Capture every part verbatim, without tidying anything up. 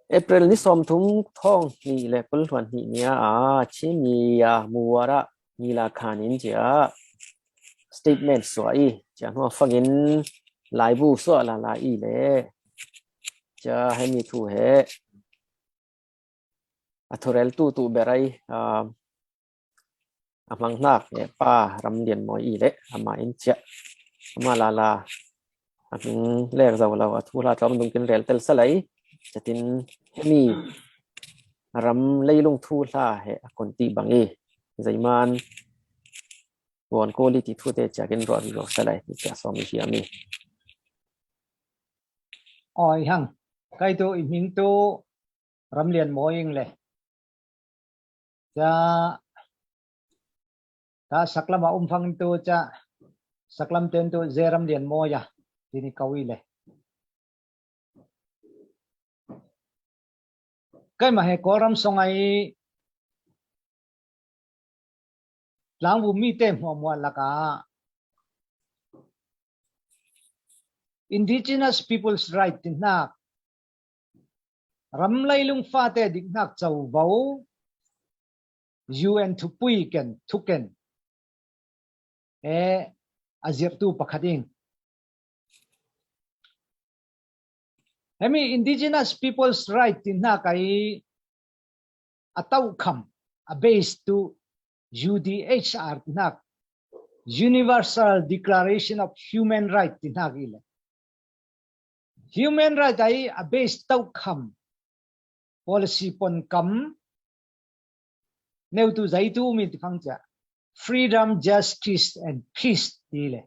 April ni sawmthum, thawng hnih le kul hluan hnih ni a, a, Chimiya Muwara Nila Khan in cia statement suah i, cia hnuah fangin laibu suah lala i le, cia hemi thu he a thurel tu tu berai, a, a hmanghnak he Pa Ram Lian Mawi i le ama in cia ama lala a hming lek zo lo a thu hla tlawm dung kin rel tel salai. Catin hemi ram leilung thu hla he a kon ti bang i, zeiman buan ko li ti thu te cia kin ruah zo salai ti cia sawm i hiam i. Oi hang, kai tu i hming tu Ram Lian Mawi ing le. Ca ta saklam a um fangin tu ca saklam ten tu Zeram Lian Mawi a tini kau i le. Kai ma he Kawlram song ai tlangbu mite hmuahmuah laka Indigenous People's Right ti hnak, ram leilung fate diknak covo, U N thupui ken, thuken e a zirhtu pakhat in, hemi Indigenous People's Right ti hnak ai a tokham, a base tu U D H R ti hnak, Universal Declaration of Human Right ti hnak i le. Human right ai a base tokham policy pon kam neutu zaitu mi ti fang cia freedom, justice and peace ti le.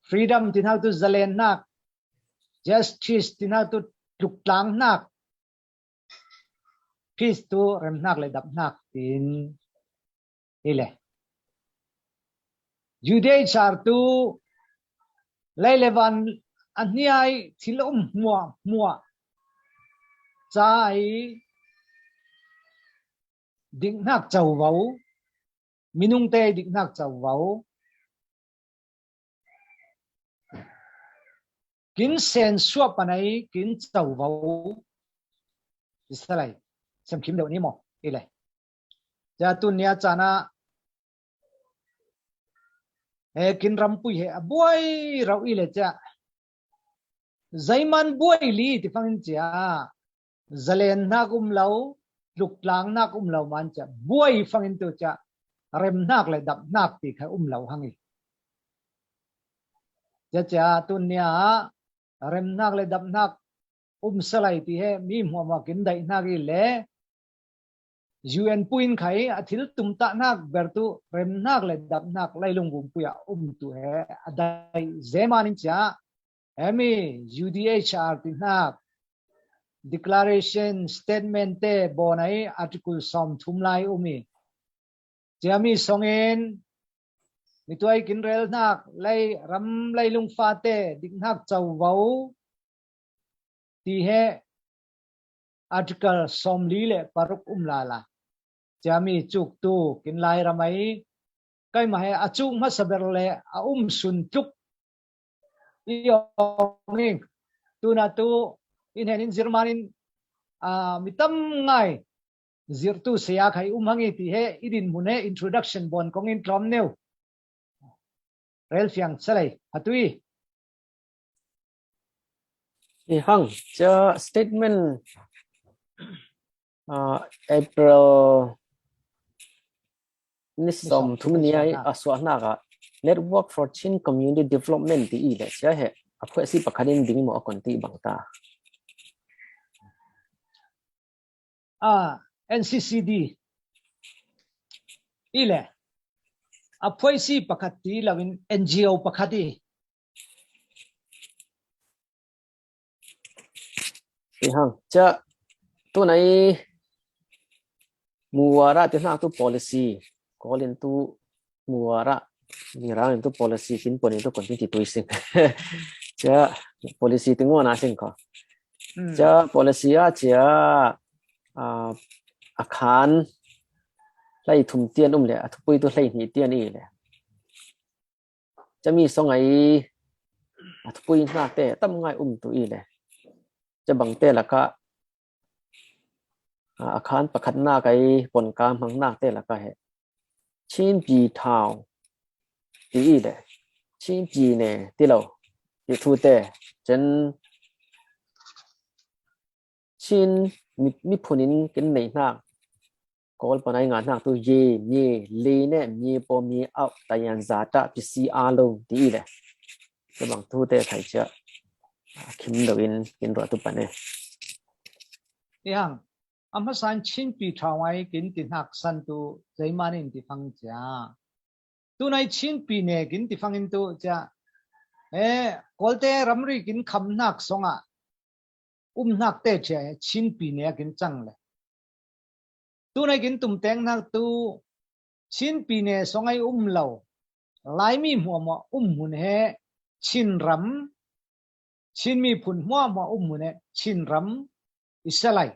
Freedom ti hnak tu zalen hnak, justice ti hnak tu tluktlang hnak, peace tu rem hnak le dap hnak tin i le. U D H R tu lei le van a hniai thil um hmuah hmuah ca i diknak covo, minungte diknak covo, kin sen suah panai kin covo. Israel sem khim deuh ni maw i le. Cia tun nia cana he kin rampui he a buai rau i le cia. Zeiman buai li ti fangin cia zalen hnak um lo, tluklang hnak um lo man cia buai fangin tu cia rem hnak le dap hnak ti kha um lo hang i. Cia cia tun nia rem hnak le dap hnak um salai ti he mi hmuahmuah kin daih hnak i le U N puin khai a thil tumtah hnak ber tu rem hnak le dap hnak leilung bumpui a um tu he a daih zeman in cia hemi U D H R ti hnak declaration statement te bawn ai article sawm thum lai um i, cia mi songin mituai kin rel hnak lei ram leilung fate diknak covo ti he article sawm li le paruk um lala. Cia mi cuk tu kin lai ram ai kai ma he a cuk hmasa ber le a um sun tluk i awng ing. Tuna tu in hen in zirman in, a, mi tam ngai zirtu saya khai um hang i ti he i din hmun he introduction bawn kong in tlawm neu. Rel fiang salai a tui. I hang cia statement, a, April ni sawm thum ni ai a suah hnak ah Network for Chin Community Development ti i le cia he a phuaisi pakhat in ding maw a kon ti bang ta. A, N C C D i le a phuaisi pakhat ti lo in N G O pakhat i. I hang cia tunai Muwara ti hnak tu policy, Kawl in tu Muwara, Mirang in tu policy, kin pon in tu kon ti tui sing. Cia policy ti nguan a sing ko. Cia policy a cia, a, a khan hlei thum tian um le a thupui tu hlei hnih tian i le. Cia mi song ai a thupui hna te tam ngai um tu i le. Ca bangte lakah, a, a khan pakhatnak a i pon ka hmangnak te lakah he Chin Pi Thau ti i le Chin Pi Ne ti lo ti thu te, cen Chin mi, miphun in kin neihnak, Kawl pana i ngahnak tu ye, mye, le ne mye po mye au tayan za ta pisi a lo ti i le. Ka bang thu te khai cia, a, khim lo in kin ruah tu pan e. I hang, a hmasan Chin Pi Thau ai kin ti hnak san tu zeiman in ti fang cia. Tunai Chin Pi Ne kin ti fang in tu cia. E, Kawlte ramri kin khamnak songah umnak te cia Chin Pi Ne a kin cang le. Tunai kin tumtengnak tu Chin Pi Ne song ai um lo. Laimi hmuahhmuah um hmun he Chin ram, Chin miphun hmuahhmuah um hmun he Chin ram i si lai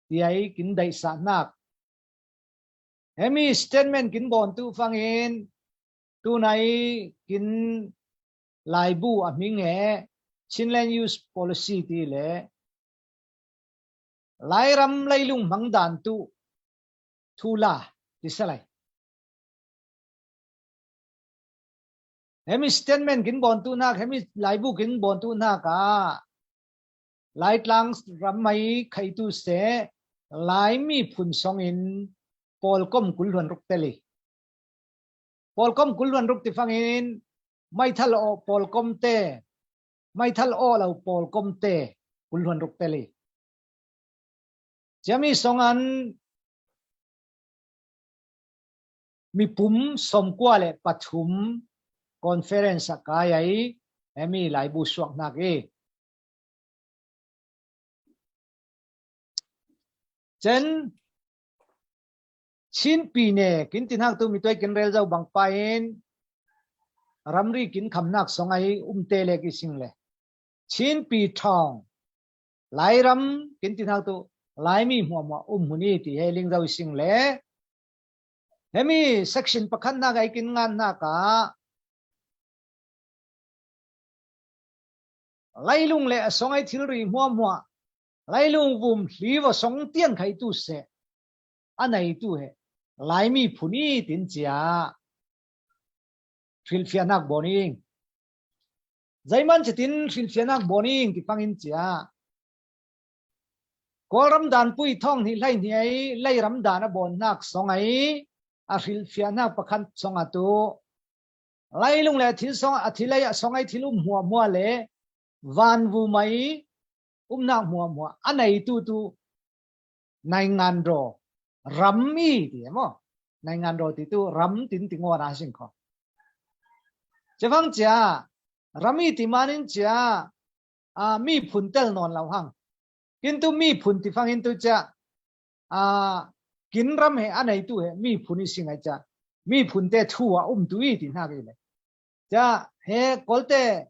ti ai kin daihsahnak. Hemi statement kin bawn tu fangin tunai kin laibu a hming he Chinland Use Policy ti le Lairam leilung hmangdan tu thula ti si lai. Hemi statement kin bawn tu hnak, hemi laibu kin bawn tu hnak ah Laitlang ram ai khaitu se Laimi phun songin pawlkom kul hluan ruk te li. Pawlkom kul hluan ruk ti fangin maithal aw pawlkom te, maithal aw lo pawlkom te kul hluan ruk te li. Ciami songan mipum sawmkua le pathum conference a kai ai, hemi laibu suak hnak i. Cen Chin Pi Ne kin ti hnak tu mituai kin rel zo bang pa in ramri kin khamnak song ai um te le ki sing le. Chin Pi Thau Lairam kin ti hnak tu Laimi hmuahhmuah um hmun i ti he ling zo i sing le. Hemi section pakhatnak ai kin ngan hnak ah Lailung le a song ai thilri hmuahhmuah, lailung vum hliv a song tiang khaitu se a neitu he Laimi phun i tin cia hrilhfiahnak bawn ing. Zeiman citin hrilhfiahnak bawn ing ti fangin cia Kawlram dan pui thawng hnih hlei hnih ai leiram dan a bawnnak song ai a hrilhfiahnak pakhat song a tu lailung le a thil song, a thil ai a song ai thil um hmuahhmuah le vanvum ai umnak hmuahhmuah a neitu tu nainganraw, ram i ti e maw? Nainganraw ti tu ram tin ti ngawn a sing kho. Cefang cia ram i ti manin cia, a, miphun tel nawn lo hang. Kintu miphun ti fangin tu cia, a, kin ram he a neitu he miphun i sing ai cia. Miphun te thu a umtu i ti hnak i le. Cia he Kawlte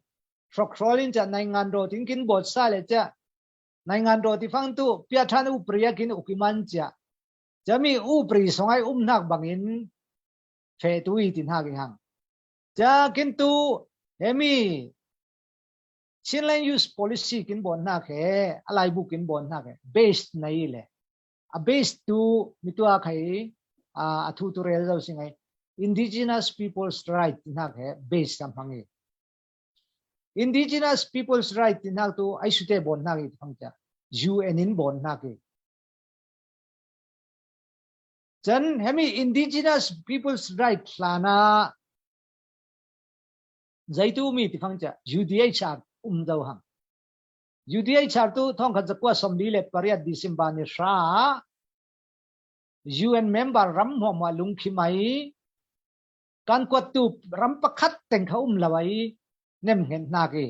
hrokhrawl in cia nainganraw tin kin bawt sa le cia. Nainganraw ti fang tu piahthan upri a kin uk i man cia. Cia mi upri song ai umnak bangin fehtu i ti hnak i hang. Cia kin tu hemi Chinland Use Policy kin bawn hnak he, a laibu kin bawn hnak he, base na i le. A base tu mitua khai, a, a thu tu rel zo sing ai. Indigenous People's Right ti hnak he, base kan hmang i. Indigenous People's Right ti hnak tu ai sute bawn hnak i ti hmang cia. U N in bawn hnak i. Cun hemi Indigenous People's Right hlan ah zeitu mi ti fang cia U D H R um zo hang. U D H R tu thawngkhat zakua sawmli le pariat December ni hra U N member ram hmuahhmuah lungkhim ai kan kuattu ram pakhat teng kha um lo ai nemhnget hnak i.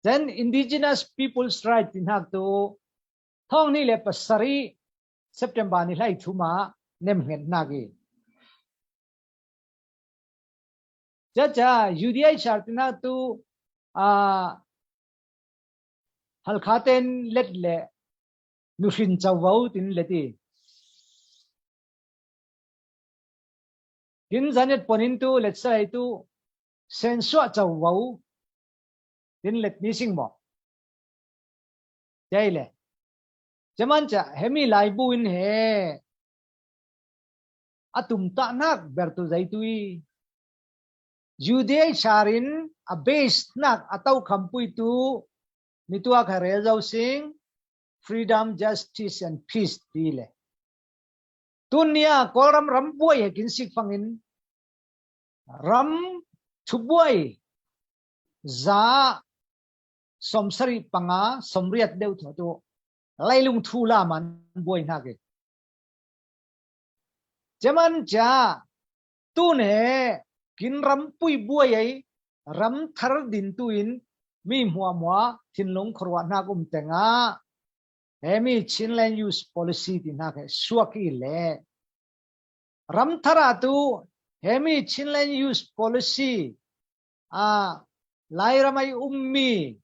Cun Indigenous People's Right ti hnak tu thawng hnih le pasarih September ni hlei thum ah nemhnget hnak i. Cia cia U D H R ti hnak tu, a, Halkha ten let le nuhrin covo tin let i. Kin zanet ponin tu let salai tu sensuah covo tin let ni sing maw? Cei le. Ceman cia hemi laibu in he a tumtahnak bertu zeitu i Judea charin a base nak a tau khampuitu mi tua kha rel zo sing, freedom, justice and peace ti le. Tunia Kawlram ram buai he kin sik fangin ram thubuai za somsari panga somriat deuh tho tu leilung thu laman buai hnak i. Ceman cia tun he kin rampui buai ei ram thar din tu in mi hmuahmuah thinlung khuaruah hnak um tengah hemi Chinland Use Policy ti hnak he suak i le. Ram thar ah tu hemi Chinland Use Policy a lairam ai ummi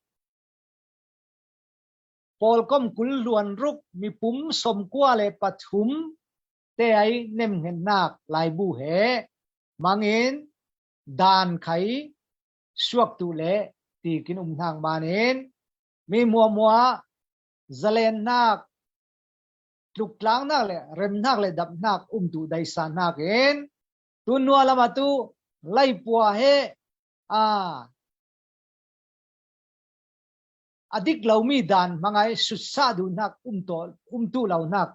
pawlkom kul luan ruk mipum somkua le pathum te ai nemngennak laibu he mangin dan khai suak tu le ti kin um hnak manin mi hmuahmuah zalennak, tluktlangnak le remnak le dapnak um tu daisa hnakin tu nua lam atu laipua he a a dik lomi dan hmangai sutsa duhnak um tu lo hnak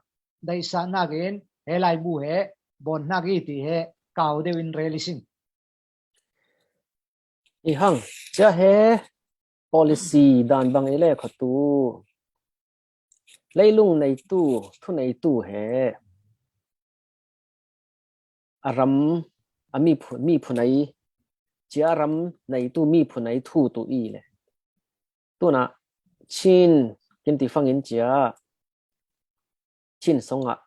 daisa hnakin he laibu he bawn hnak i ti he kau deuh in rel i sing. I hang cia he policy dan bang i le khatu leilung neitu, thu neitu he a ram a mi phu, mi phunei cia a ram neitu mi phunei thu tu i le. Tuna Chin kin ti fangin cia Chin songah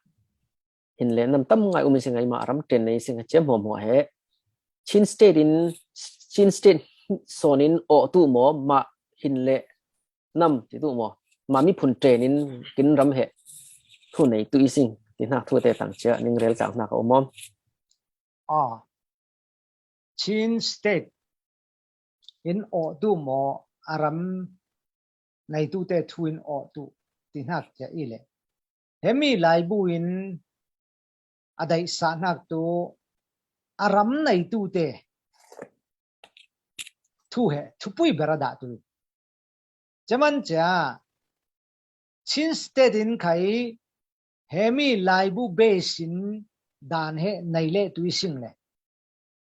hin le nam tam ngai um i sing ai mah ram ten nei sing cia hmuahmuah he Chin State in Chin State sonin awh tu maw mah hin le nam ti tu maw mah miphun ten in kin ram he thu nei tu i sing ti hnak thu te tang cia ning rel tang hnak a um maw? Ah, Chin State in awh tu maw a ram neitu te thu in awh tu ti hnak cia i le. Hemi laibu in a daihsah hnak tu a ram neitu te thu he thupui ber a dah tu. Ceman cia Chin State in khai hemi laibu base in dan he nei le tu i sing le.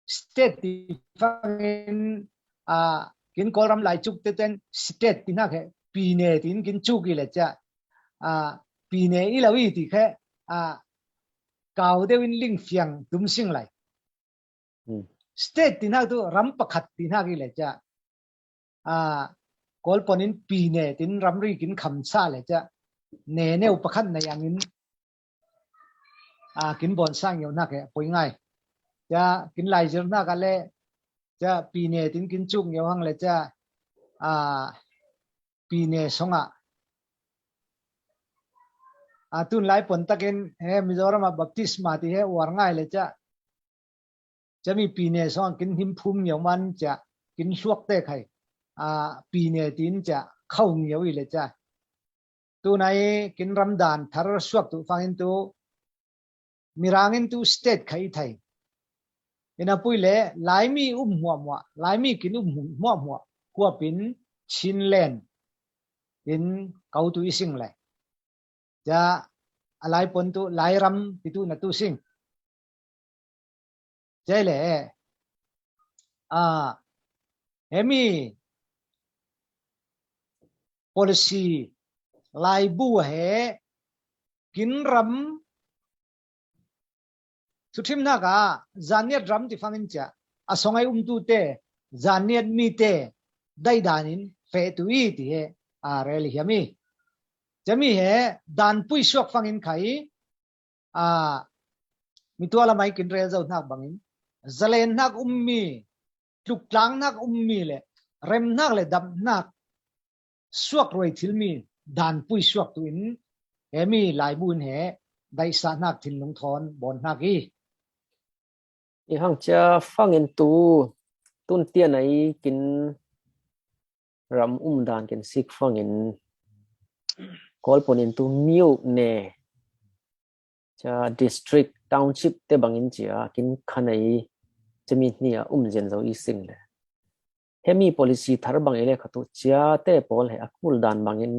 State ti fangin a kin Kawlram lai cuk te ten state ti hnak he pine tin kin cuk i le cia a pine i lo i ti khe a kau deuh in lingfiang tum sing lai. State ti hnak tu ram pakhat ti hnak i le cia a Kawl pon in pine tin ramri kin kham sa le cia ne neu pakhat nei angin a kin bawn sa ngio hnak he poi ngai. Cia kin laizir hnak a le cia pine tin kin cuk ngio hang le cia a pine songah a tun lai pon takin he Mizoram a baptisma ti he uar ngai le cia cia mi pine songah kin him phum ngio man cia kin hluak te khai a pine tin cia khau ngio i le cia tunai kin ram dan thar suak tu fangin tu mirangin tu state khai thai. Ina pui le laimi um hmuahhmuah, laimi kin um hmuahhmuah kuapin Chinland in kau tu i sing le. Cia a lai pon tu lairam ti tu na tu sing. Cei le a hemi policy laibu he kin ram thuthimnak ah zaniat ram ti fangin cia a songai umtu te zaniat mi te daidan in feh tu i ti he a rel hiam i. Cami he dan pui suak fangin khai a mi tua lamai kin rel zo hnak bangin zalen hnak ummi, tluktlang hnak ummi le remhnak le damhnak suak ruai thilmi dan pui suak tu in hemi laibu in he daihsah hnak thinlung thawn bawn hnak i. I hang cia fangin tu tun tian ai kin ram um dan kin sik fangin Kawl punin tu miu ne, cia district, township te bangin cia kin khanei cemi hnia um zen zo i sing le. Hemi policy thar bang i le kha tu cia te pawl he a kul dan bangin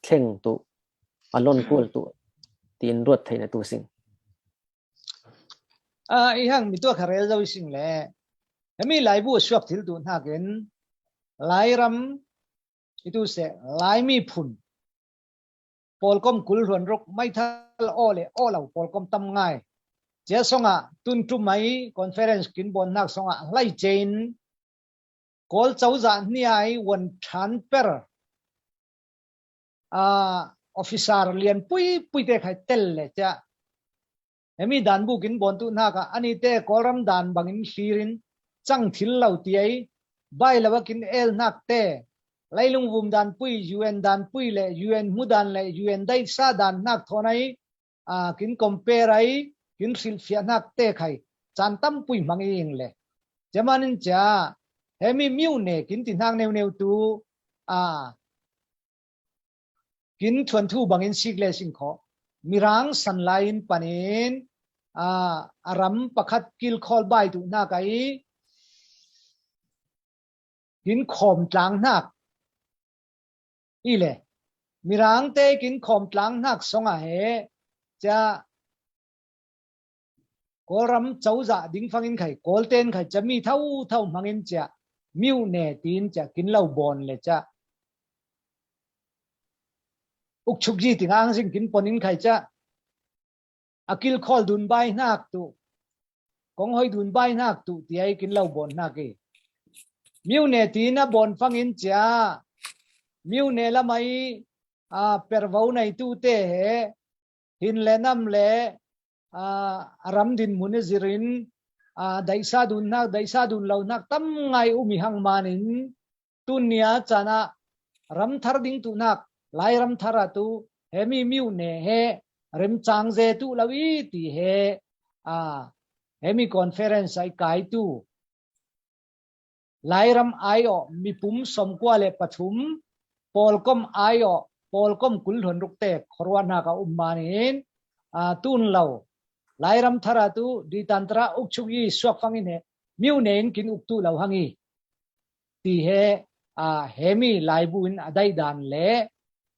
thleng tu, a lon kul tu, tin ruat theina tu sing. A, i hang mi tua kha rel zo i sing le. Hemi laibu suak thil tu hnakin, Lairam, i tu se, Laimi phun. Pawlkom kul hluan ruk, maithal aw le aw lo pawlkom tam ngai. Cia songa, tun tu mai conference kin bawn hnak songa, hlai cein, Kawl cozah hniai wan than per, a, officer lian pui pui te khai tel le cia. Hemi dan bukin bawn tu hnaka, ani te Kawlram dan bangin hlirin cang thil lo ti ai, bai lo a kin el hnak te, Lailung vum dan pui, U N dan pui le U N hmu dan le U N daisa dan hnak thawn ai, a, kin compare ai, kin hrilhfiah hnak te khai, caan tampui hmang i ing le. Cia manin cia, hemi miu ne, kin ti hnak neuneu tu, a, kin thuanthu bangin sik le sing kho. Mirang san lai in panin, a, a ram pakhat kilkhawl bai tu hnak ai, kin khawm tlang hnak. I le, Mirang te kin khawm tlang hnak songa he, cia Kawlram cozah ding fangin khai, Kawlten khai, cia mi tho tho hmangin cia, miu ne tin cia, kin lo bawn le cia. Ukchuk ji ting ang sing kin ponin khai cia. A kilkhawl dun bai hnak tu, kong hoi dun bai hnak tu, ti ai kin lo bawn hnak i. Miu ne tin a bawn fangin cia, miu ne lamai, a, pervo nei tu te he, hin le nam le, a, a ram din mun i zirin, a, daisa dun hnak, daisa dun lo hnak, tam ngai um i hang manin, tun nia cana ram thar ding tu hnak, Lairam thar a tu, hemi miu ne he, remcang ze tu lo i ti he, a, hemi conference ai kai tu. Lairam ai aw, mipum somkua le pathum, Pawlkom ai aw, Pawlkom kul hluan ruk te, khuaruah hnak a um manin, a, tun lo. Lairam thar a tu, di tan tara ukchuk i suak fangin he, miu ne in kin uk tu lo hang i. Ti he, a, hemi laibu in a daih dan le,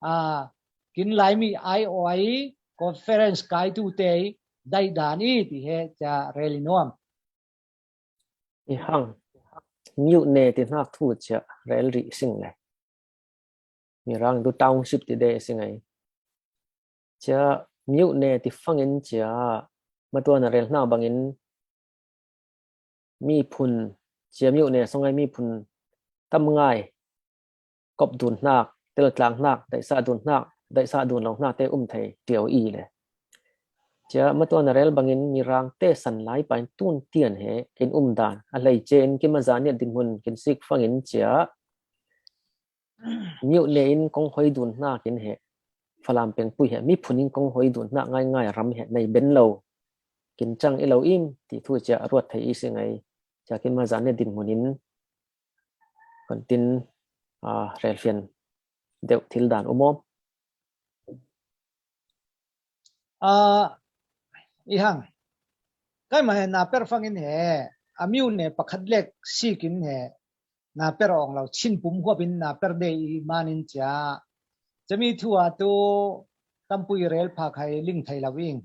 a, kin Laimi ai aw ai conference kai tu te daih dan i ti he cia rel i nuam. I hang, miu ne ti hnak thu cia rel rih sing le. Mirang tu township ti de sing ai. Cia miu ne ti fangin cia matuan a rel hna bangin miphun, cia miu ne song ai miphun tam ngai, kop dun hnak, tel tlang hnak, daisa dun hnak, daisa dun lo hnak te um thei ṭio i le. Cia matuan a rel bangin Mirang te san lai pain tun tian he kin um dan, a hlei cein kin maza niat dinhmun kin sik fangin cia miu ne in kong hoi dun hnak in he, Falam pengpui he, miphun in kong hoi dun hnak ngaingai ram he, nei ben lo, kin cang i lo im, ti thu cia a ruat thei i si ngai, cia kin maza niat dinhmun in, kan tin, a, relfian deuh thil dan um om. A, i hang. Kai ma he na per fangin he, a miu ne pakhat lek sikin he, na per awng lo, Chin pum huap in na per de i manin cia. Cami thu a tu tampui rel pha khai ling thei lo ing.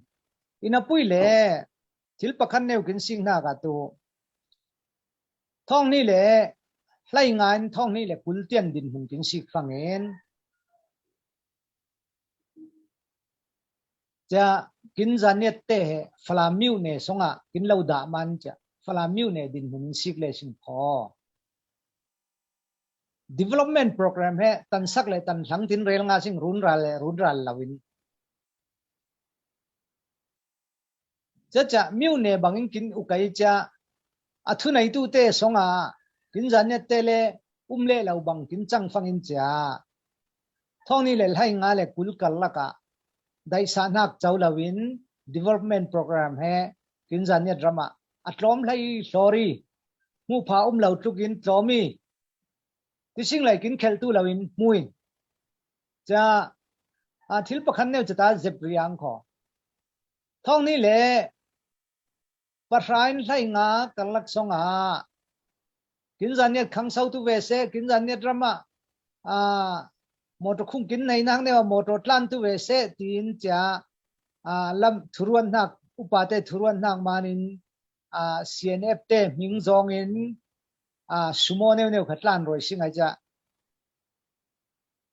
Ina pui le, thil pakhat neu kin sik hnak a tu. Thawng hnih le hlei nga in thawng hnih le kul tian dinhmun kin sik fangin. Cia kin zaniat te he Falam miu ne songa kin lo dah man cia Falam miu ne dinhmun in sik le sing kho. Development program he tansak le tanhlang tin rel nga sing runral le runral lo in. Cia cia miu ne bangin kin ukai cia a thuneitu te songa kin zaniat te le um le lo bang kin cang fangin cia. Thawng hnih le hlei nga le kul kal laka daisa hnak co lo in development program he kin zaniat rama a tlawm hlei hlawri hmuh pha um lo tlukin tlawmi ti sing lai kin kheltu lo in hmu in. Cia a, thil pakhat neu cata zep riang kho. Thawng hnih le pahra in hlai nga karlak song a kin zaniat khangso tu ve se, kin zaniat ram ah, a, motor khung kin nei nak neu a motor tlan tu ve se, tiin cia, a, lam thuruan hnak, upate thuruan hnak manin, a, C N F te hming zawngin, a, sumo neu neu kha tlan rawi si ngai cia.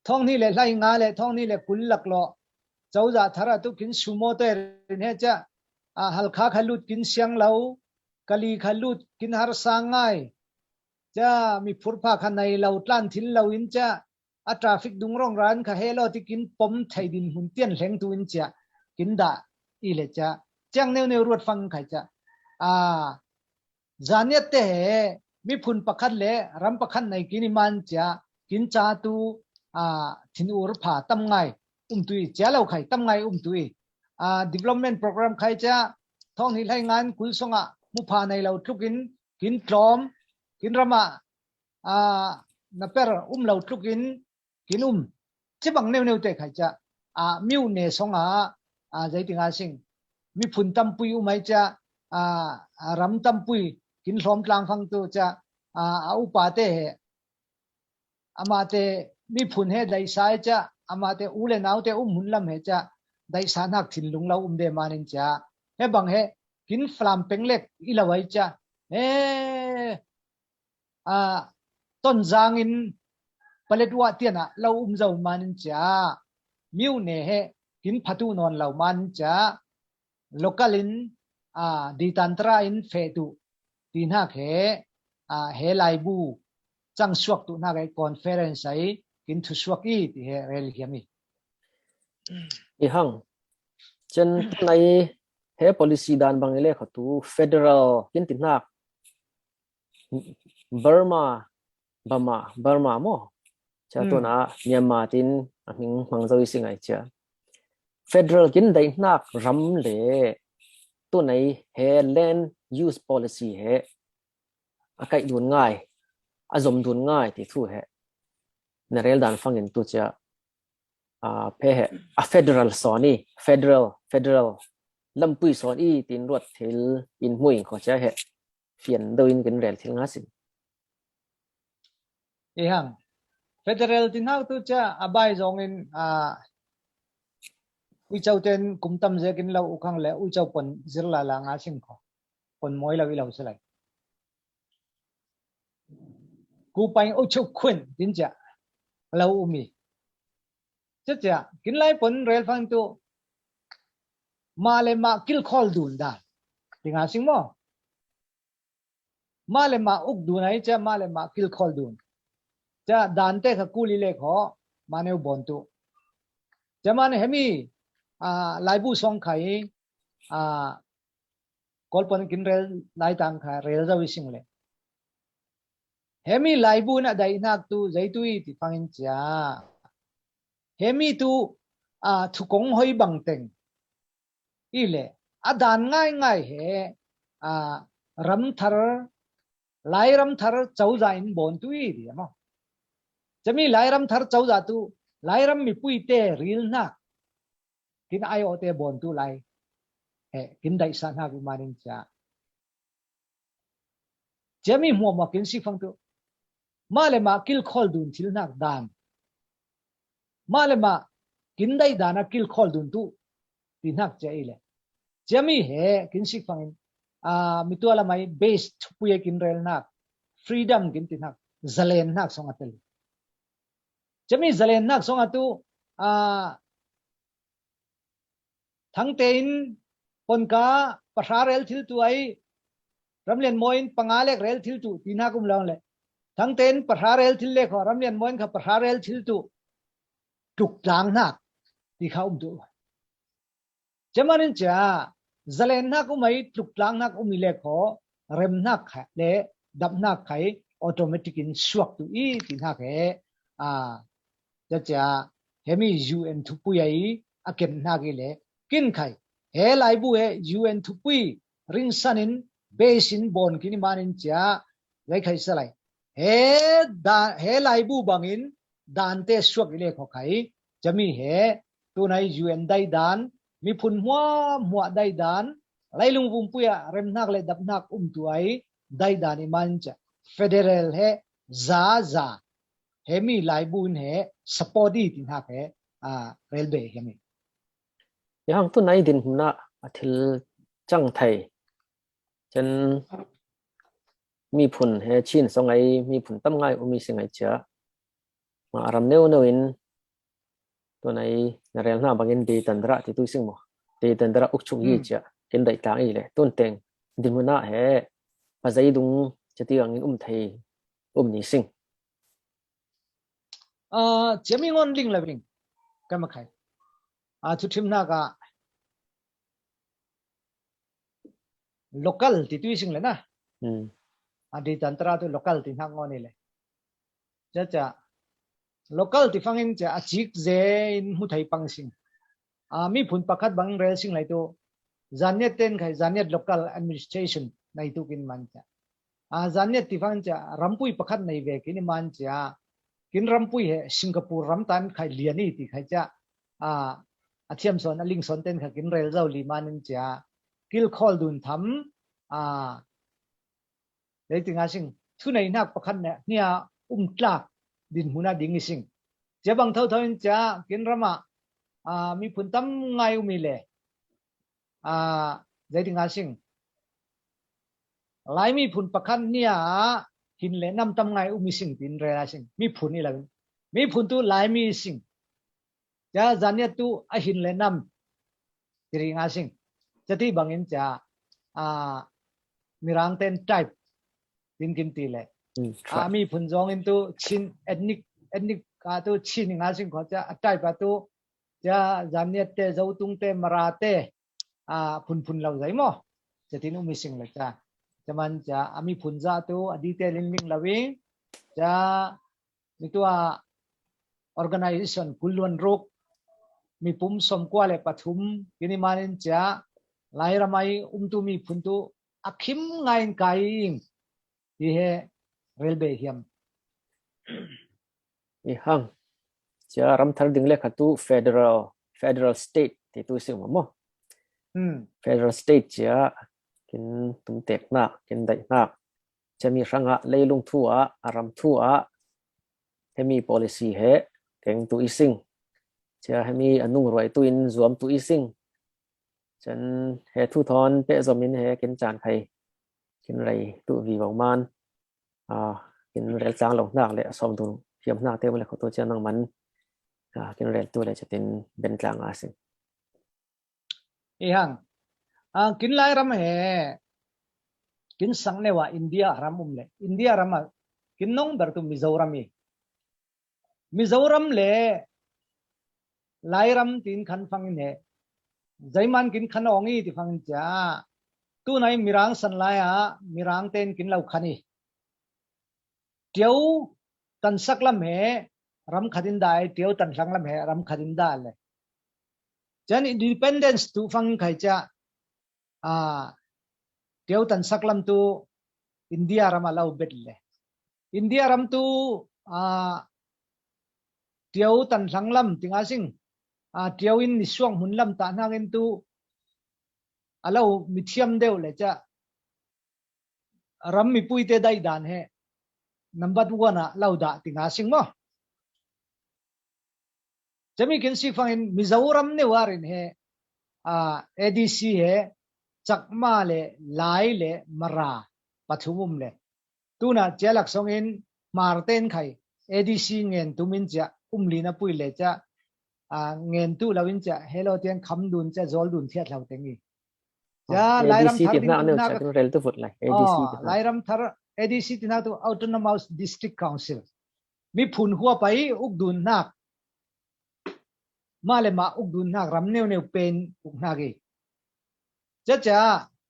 Thawng hnih le hlai nga le thawng hnih le kul laklawh cozah thar ah tu kin sumo te rin he cia, a, Halkha kha lut kin siang lo, Kali kha lut kin harsa ngai cia, miphurpha kha nei lo tlan thil lo in cia, a traffic dung rawng ran kha he lo ti kin pom thei din hmun tian hleng tu in cia, kin dah i le cia, ciang neu neu ruat fang khai cia. A, zaniat te he miphun pakhat le ram pakhat nei kin i man cia, kin ca tu, a, thin ur pha tam ngai um tu i, cia lo khai tam ngai um tu i, a, development program khai cia, thawng hnih hlai ngan kul song ah mu pha nei lo tlukin kin tlawm, kin ram ah, a, na per um lo tlukin kin um. Ci bang neu neu te khai cia, a, miu ne song a, a, zei ti nga sing, miphun tampui um ai cia, a, a, ram tampui kin hlawm tlang fang tu cia, a, a, upate he, amate miphun he daihsa ai cia, amate u le naute um hun lam he cia, daihsa hnak thinlung lo um de manin cia, he bang he kin Falam peng lek i lo ai cia, he, a, Tonzang in Paletwa tian ah lo um zo manin cia, miu ne he kin phatu nawn lo manin cia, local in, a, ditantara in feh tu ti hnak he, a, he laibu cang suak tu hnak he conference ai kin thusuak i ti he rel hiam i. I hang. Cen tunai he policy dan bang i le kho tu federal kin ti hnak Burma, Burma, Burma maw? Cia Hmm. tuna Myanmar tin a hming hmang zo i si ngai cia. Federal kin daih hnak ram le tunai he land use policy he a kaih dun ngai, a zom dun ngai ti thu he na rel dan fangin tu cia, a, phe he a federal sawn i, federal, federal lampui sawn i tin ruat thil in hmuing kho cia he fian do in kin rel thil nga sin. I hang. Federal ti hnak tu cia a bai zongin, a, uico ten kum tam zekin lo ukhang le uico pon zir lala nga sin kho. Pon mawi lo i lo si lai. Ku paing uico khun din cia lo umi. Cia cia, kin lai pon rel fang tu mah le mah kilkhawl dun dan. Ti nga sing maw? Mah le mah uk dun ai cia, mah le mah kilkhawl dun. Cia dante kha kuli le kho, mah neu bawn tu. Cia mah ne hemi, a, laibu song khai, a, Kawlpon kin rel lai tang kha rel zo i sing le. Hemi laibu na daih hnak tu zei tu i ti fangin cia. Hemi tu, a, thukong hoi bang teng i le, a dan ngai ngai he, a, ramthar, lai ramthar cozah in bawn tu i ti a maw? Cami lai ramthar cozah tu, lai ram mipui te ril hnak kin ai awte bawn tu lai he kin daihsa hnak i manin cia. Ciami hmuahmuah kin sik fang tu. Mah le mah kilkhawl dun thil hnak dan. Mah le mah kin daih dan a kilkhawl dun tu ti hnak cia i le. Ciami he kin sik fangin, a, mitua lamai base thupui a kin rel hnak, freedom kin ti hnak, zalen hnak song a tel. Ciami zalen hnak song a tu, a, Thangte in ponka pahra rel thil tu ai, Ramlian Mawi in panga lek rel thil tu ti hnak um lawng le. Thangte in pahra rel thil lek haw, Ramlian Mawi in kha pahra rel thil tu tluk tlang hnak ti kha um tu. Ciaman in cia, zalen hnak um ai, tluk tlang hnak um i lek haw, rem hnak kha le dap hnak khai automatic in suak tu i ti hnak he, a, cia cia, hemi U N thupui ai a kem hnak i le, kin khai, he laibu he U N thupui ringsan in base in bawn kin i man in cia, lai khai sa lai. He da, he laibu bangin dante suak i le kho khai, ciami he Tunai U N daidan, miphun hmuahhmuah daidan, leilung vumpuiah remhnak le daphnak umtu ai daidan i man cia federal he zaza he mi laibu in he support i ti hnak he, aa, relbe hiam i. Hang tunai dinhmun ah a thil cang thei cun miphun he Chin song ai miphun tam ngai um i si ngai cia. Mah ram neu neu in tunai na rel hna bangin Deitendra ti tu i sing maw? Deitendra ukchung i cia kin daih tlang i le tun teng dinhmun ah he pazeidung cati angin um thei um ni sing. Aa, ciami ngon ling lo ring. Kan makhai. Aa, thuthimnak ah local ti tu i sing le na. Aa, Deitendra tu local ti hnak ngon i le. Cia cia local ti fangin cia a cik ze in hmu thei pang sing. Aa, miphun pakhat bang rel sing lai tu Zaniat ten khai Zaniat local administration nei tu kin man cia. Aa, Zaniat ti fangin cia rampui pakhat nei ve kin i man cia. Kin rampui he Singapore ram tan khai lian i ti khai cia. Aa, a thiam sawn a ling sawn ten khai kin rel zo li man in cia. Kilkhawl dun tham. Aa, Zeitinga sing, thunei hnak pakhat ne hnia um tlak dinhmun a ding i sing. Cia bang thotho in cia kin ram ah, aa, miphun tam ngai um i le, aa, zeitinga sing, Lai miphun pakhat hnia ah hin le nam tam ngai um i sing tin rel a sing. Miphun i lo in. Miphun tu Laimi i sing. Cia Zaniat tu a hin le nam ti ring a sing. Cia ti bangin cia, aa, Mirang ten tribe tin kin ti le. Aa, miphun zong in tu Chin ethnic, ethnic a tu Chin i nga sing kho cia a tribe a tu cia Zaniat te, Zotung te, Mara te, aa, phunphun lo zei maw? Cia tin um i sing le cia. Cia man cia a miphun za tu a detail in ling lo i cia mi tua organization kul luan ruk, mipum sawmkua le pathum kin i man in cia Lairam ai umtu miphun tu a khim ngai in kai ing ti he relbe hiam? I hang cia ramthar ding le kha tu federal, federal state ti tu i sing maw? Federal state cia kin tumtek hnak, kin daih hnak. Cia mi hrangah leilung thu ah, a ram thu ah hemi policy he keng tu i sing. Cia hemi a nungruai tu in zuam tu i sing. Cun he thu thawn pehzom in he kin caan khai kin rel tu vivo man. Aa, kin rel tlang lo hnak le a sawm dun hiam hnak te le kho tu cia nang man, aa, kin rel tu le cia tin ben tlang a sing. I hang. Aa, kin Lairam he kin sang neu ah India ram um le. India ram ah kin nong ber tu Mizoram i. Mizoram le Lairam tin khan fangin he. Zeiman kin khan awng i ti fangin cia. Tunai Mirang san lai ah Mirang ten kin lo khan i. Ṭio tansak lam he ram khat in dah i, ṭio tanhlang lam he ram khat in dah le. Cun independence tu fang khai cia, aa, ṭio tansak lam tu India ram a lo bet le. India ram tu, aa, ṭio tanhlang lam tinga sing, aa, ṭio in nisuang hmun lam tah hnakin tu a lo mithiam deuh le cia ram mipui te daih dan he number one ah lo dah tinga sing maw? Cami kin si fangin Mizoram neu ah rin he, aa, A D C he Chakma le Lai le Mara pathum um le. Tuna cia laksawng in Hmar ten khai A D C ngen tum in cia um lin a pui le cia, aa, ngen tu lo in cia helo tiang kham dun cia zawl dun thiat hlo teng i. Cia Lairam thar ding tu nak cia kin rel tu vut lai. A D C ti nak. Lairam thar A D C ti nak tu Autonomous District Council. Miphun huap ai uk dun hnak. Mah le mah uk dun hnak ram neu neu pen uk hnak i. Cia cia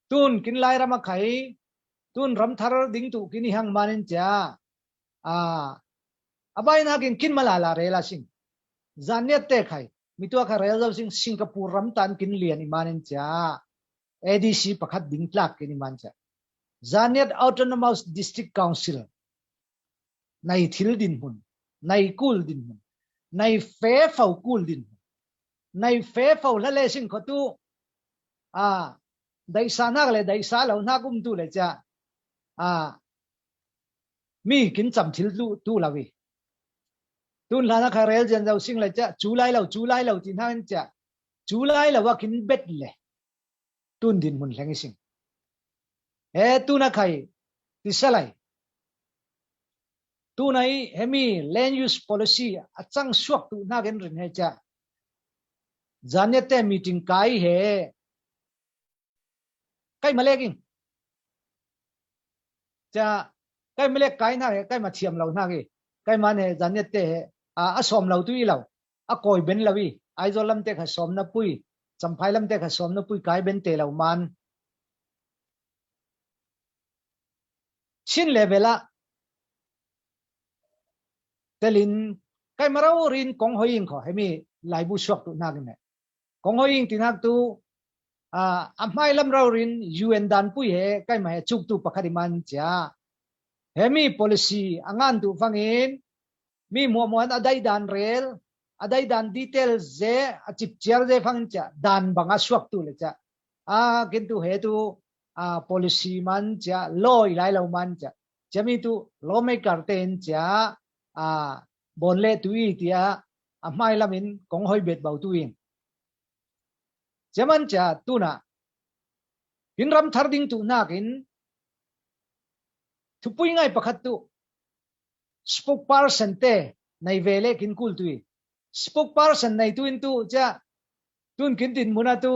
tun kin Lairam a khai tun ram thar ding tu kin i hang man in cia. Aa, a bai hnakin kin malala rel a sing. Zaniat te khai mi tua kha rel zo sing Singapore ram tan kin lian i man in cia. A D C pakhat ding tlak kin i man cia. Zaniat Autonomous District Council. Nai thil dinhmun, nai kul dinhmun, nai fefo kul dinhmun, nai fe fo hla le sing kho tu, a, daihsa nak le daihsa lo nak um tu le cia, a, mi kin cam thil tu, tu lo i. Tun hla na kha rel zian zo sing le cia, cu lai lo, cu lai lo ti hna in cia, cu lai lo a kin bet le. Tun dinhmun hleng i sing. He tuna khai ti salai. Tuna i hemi land use policy a cang suak tu nak in rin he cia. Zaniat te meeting kai he. Kai malek ing. Cia kai malek kai nak he, kai ma thiam lo nak i. Kai man he Zaniat te he. A, a sawm lo tu i lo. A kawi ben lo i, Aizawl lam te kha sawm na pui, Champhai lam te kha sawm na pui kai ben te lo man. Chin level ah telin kai ma rau rin kong hoi ing kho, hemi laibu suak tu nak in he. Kong hoi ing ti nak tu, a, a hmai lam rau rin U N dan pui he, kai ma he chuk tu pakhat i man cia. Hemi policy a ngan tu fangin, mi muahmuah in a daih dan rel, a daih dan detail ze, a cipciar ze fangin cia, dan bang a suak tu le cia. A, kin tu he tu, a, policy man cia, law i lai lo man cia. Cia mi tu lawmaker te in cia, a, bawn le tu i tia, a hmai lam in kong hoi bet bau tu in. Cia man cia tuna, kin ram thar ding tu nak in, thupui ngai pakhat tu, spokesperson te nei ve le kin kul tu i. Spokesperson nei tu in tu cia, tun kin dinhmun a tu,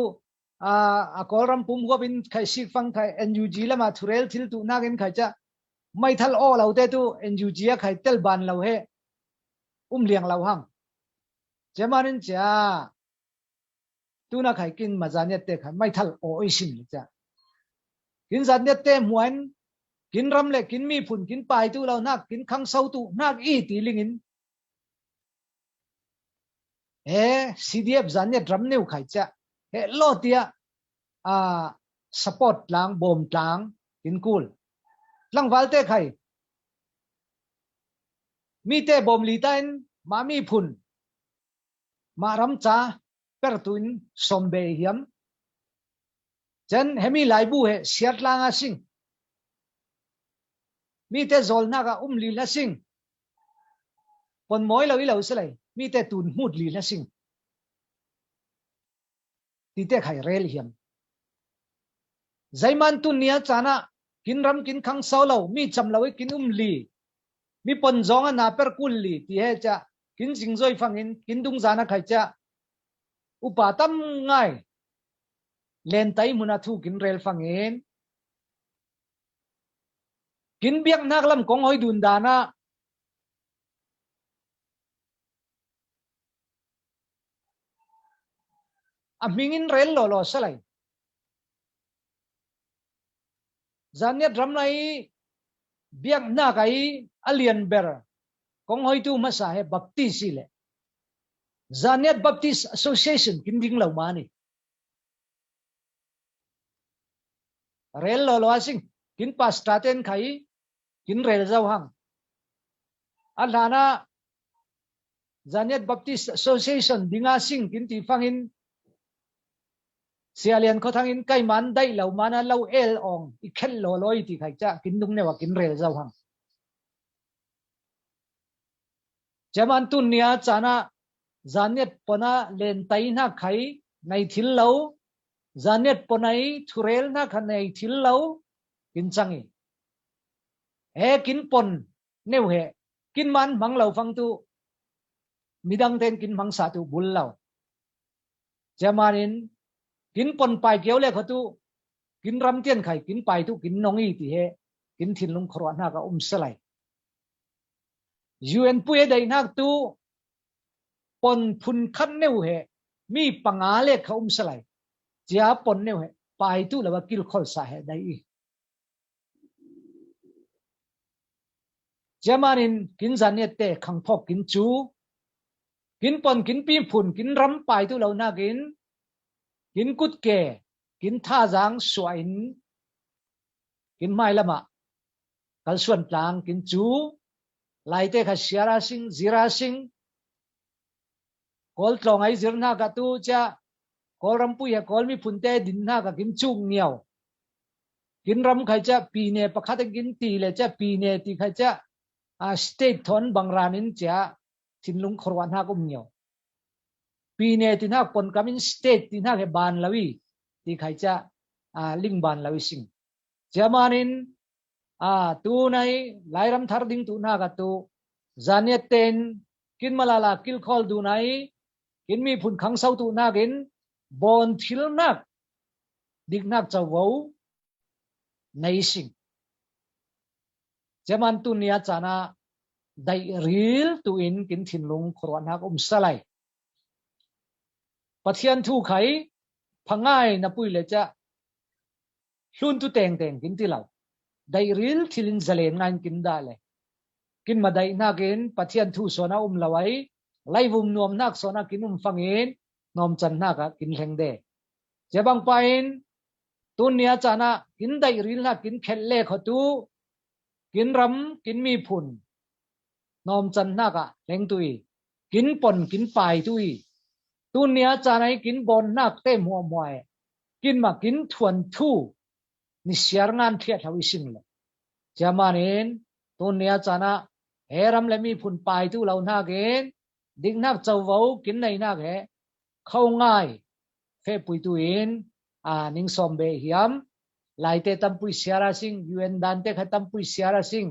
a, a Kawlram pum huap in khai sik fang khai N U G lam a thurel thil tu nak in khai cia, maithal aw lo te tu N U G a khai tel ban lo he, um liang lo hang. Cia man in cia, tuna khai kin ma Zaniat te khai maithal aw i sin le cia. Kin Zaniat te muan, kin ram le kin miphun, kin pai tu lo nak, kin khangso tu nak i ti lingin. He C D F Zaniat ram neu khai cia. He law tia, a, support tlang, bawm tlang, kin kul. Tlangval te khai. Mi te bawm li ta in, ma miphun. Mah ram ca per tu in sawm be hiam. Cia hemi laibu he siat lang a sing. Mi te zawl nak a um li hla sing. Pon mawi lo i lo si lai. Mi te tun hmut li hla sing. Ti te khai rel hiam. Zaiman tun nia cana kin ram kin khangso lo, mi cam lo i kin um li. Mi pon zong a na per kul li, ti he cia, kin zingzoi fangin, kin dungzan a khai cia. Upa tam ngai. Lentai hmun a thu kin rel fangin. Kin biaknak lam kong hoi dun dan a. A hmingin rel lawlaw salai. Zaniat ram lai biaknak ai a lian ber kong hoitu hmasa he Baptist i le Zaniat Baptist Association kin ding lo mani. Rel lawlaw a sing, kin pastor ten khai kin rel zo hang. A hlana Zaniat Baptist Association dinga sing kin ti fangin Sia Lian Khaw Thangin kaiman daih lo mana lo el awng i khelh lawlaw i ti khai cia kin dung neu a kin rel zo hang. Cia man tun nia cana Zaniat pona lentai hna khai nei thil lo, Zaniat pona i thurel hna kha nei thil lo kin cang i. He kin pon neu he, kin man hmang lo fang tu, midang ten kin hmangsa tu bul lo. Cia manin, kin pon pai kio le kho tu, kin ram tian khai, kin pai tu, kin nong i ti he, kin thinlung khuaruah hna ka um salai. U N pui he daih hnak tu, pon phun khat neu he, mi panga le kha um salai. Cia pon neu he, pai tu lo a kilkhol sa he daih i. Cia manin kin Zaniat te khangphawk kin cu, kin pon, kin piphun, kin ram pai tu lo nakin, kin kutke, kin thazang suah in, kin hmai lamah kalsuan tlang kin cu, Laite kha siara sing, zira sing, Kawl tlawng ai zir hnak ah tu cia Kawl rampui he Kawl miphunte din hnak ah kin cuk ngiau. Kin ram khai cia pine pakhat in kin ti le cia pine ti khai cia, a, state thawn bang ran in cia thinlung khuaruah hnak um ngiau. Pine ti hnak pon kam in state ti hnak he ban lo i ti khai cia, a, ling ban lo i sing. Cia manin, a, tunai Lairam thar ding tu hnak ah tu zaniat ten kin malala kilkhawl dun ai, kin miphun khangso tu hnak in bawn thil hnak dik hnak covo nei sing. Cia man tun nia caan ah daih ril tu in kin thinlung khuaruah hnak um salai. Pathian thu khai phangai na pui le cia hlun tu tengteng kin ti lo. Daih ril thil in zalen ngai in kin dah le kin madaih hnak in Pathian thu sawn a um lo ai, laivum nuam hnak sawn a kin um fang in nawmcan hnak ah kin hleng de. Cia bangpa in tun nia caan ah kin daih ril hnak kin khelh le kho tu kin ram kin miphun nawmcan hnak ah hleng tu i kin pon kin pai tu i tun nia caan ai kin bawn hnak te hmuahhmuah e kin mah kin thuan thu ni siar ngan thiat hau i sing le. Cia manin tun nia caan ah he ram le miphun pai tu lo hnak in dik hnak covo kin nei hnak he kho ngai fehpui tu in, a, ning sawm beh hiam, laite tampui siar a sing, U N dante kha tampui siar a sing.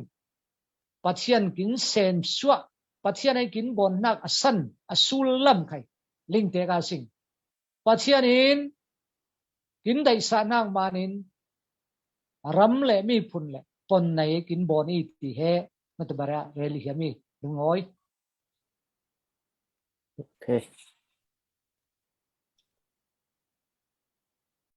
Pathian kin sem suah, Pathian ai kin bawn hnak a san a sul lam khai lingtek a sing. Pathian in kin daihsah hnak manin ram le miphun le pon nei kin bawn i ti he na tu bara rel i hiam i lungawi. Okay.